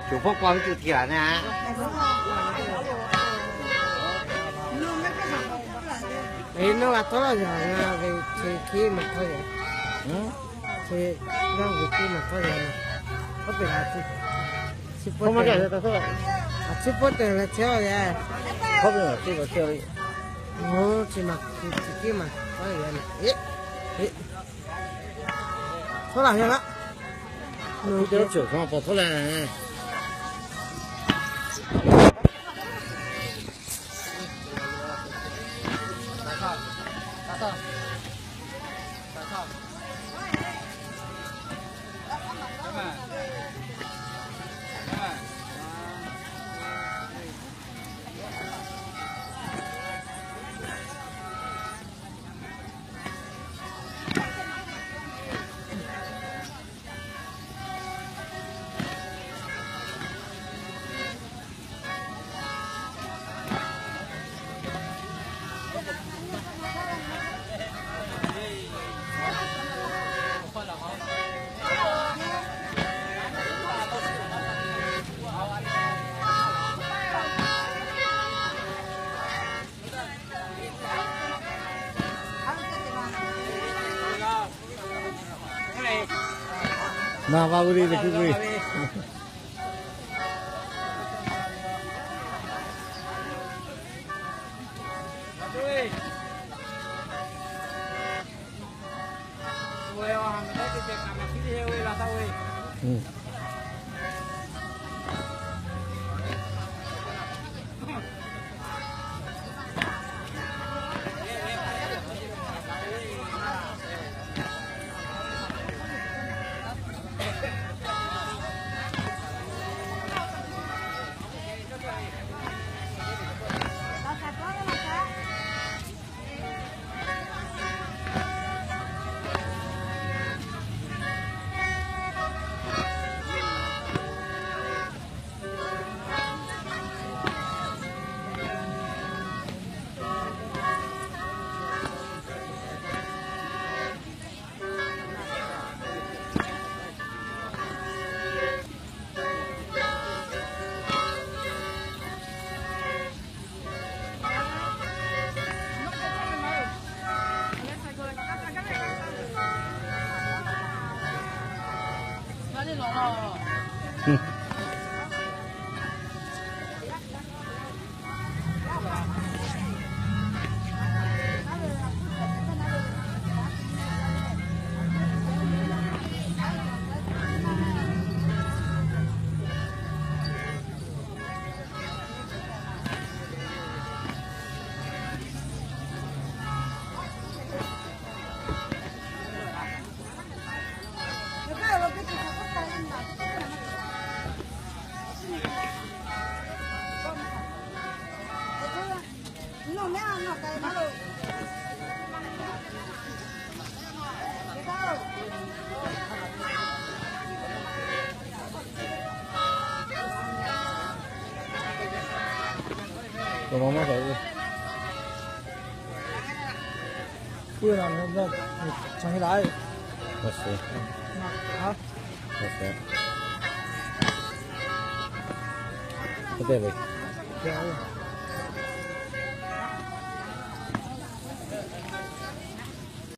Cawˬ hpawˇ k'aw ve tuˬ tiˍ laˬ na. Eˬ, nawˬ g'a htawˇ laˇ yaꞈ na ve, chi hkiˉ maˬ htawˇ yaꞈ. Chi g'aˇ ve hkiˉ maˬ htawˇ yaꞈ na. Hk'aw pehꞈ la chi, chi pawˆ te, a chi pawˆ te leh chehˇ a yaˇ. Chi maˬ, chi hkiˉ maˬ htawˇ yaꞈ na. Eˬ, eˬ, htawˇ laˬ yaˇ laˇ. Nawˬ hui te lo cawˬ hk'aw paw htawˇ leh. Na va gu le, le ku gu le.